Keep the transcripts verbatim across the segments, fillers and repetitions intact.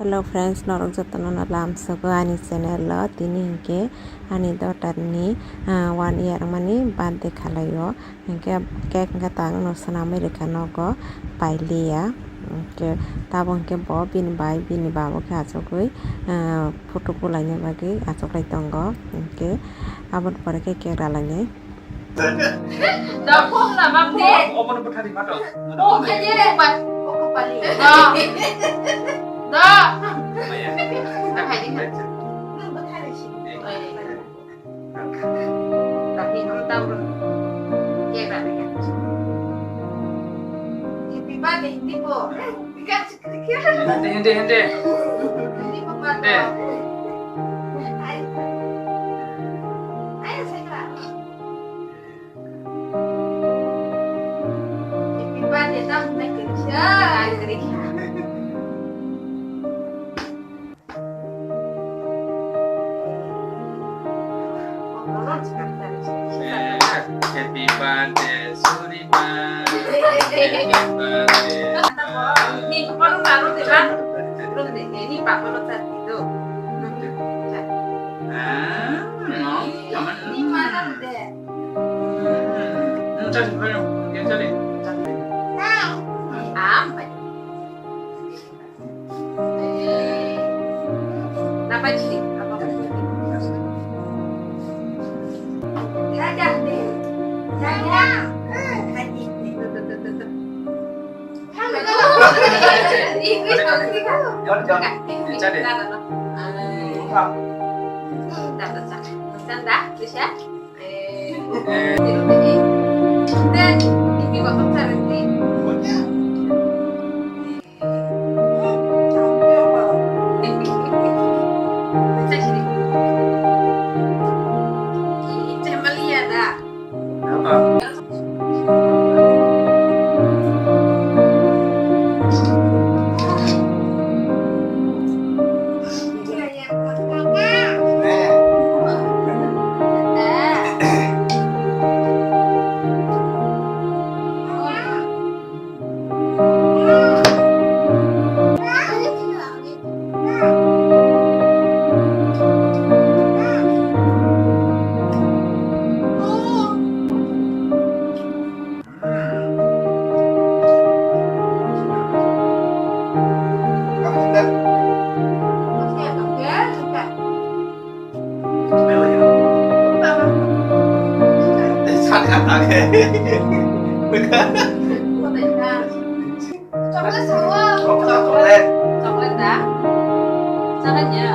Hello friends, norok jotono no lamsogo ani channel o. Tini hinkhe ani daughter ni, ah, one year mani birthday khalai o. Hinkhe cake hinkhe tang no swnamwi rwkha nogo pailiya. Hinkhe tabuk hinkhe bo bini bai bini babo khe achugwi, ah, photo bulaina bagwi achuklai tongo. Hinkhe aboni pore khe cake ralainai. Da phone na bang de. Omo no bwthari ma to. Oh, khaje. Ba, o kapali. Da. Da. Da khai di. Bwthari si. Da hi hum ta ro. Ye ba de. Happy birthday, Hindi ko. Hindi, hindi, hindi. Hindi. Happy birthday, Surima. Happy birthday. Ni, kono baru, diba? Belum deh, ini Pak Manuk tadi tuh. Ah, no, teman. Ini mana, Dek? Hmm, cari, cari, cari. Ampai. Napa jadi? Apa? Dadah, Dek. Dadah. Haji, Dek. Tuh, tuh, tuh, tuh, tuh. Chocolate sawo. Chocolate, chocolate. Chocolate da. Chocolate ya.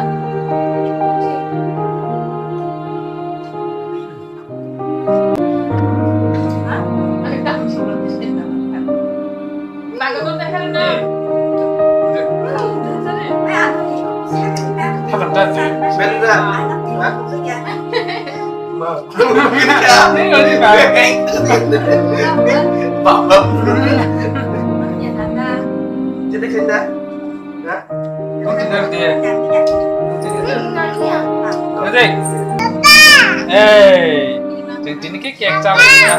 Hey, chwng tini khe cake chalai ya.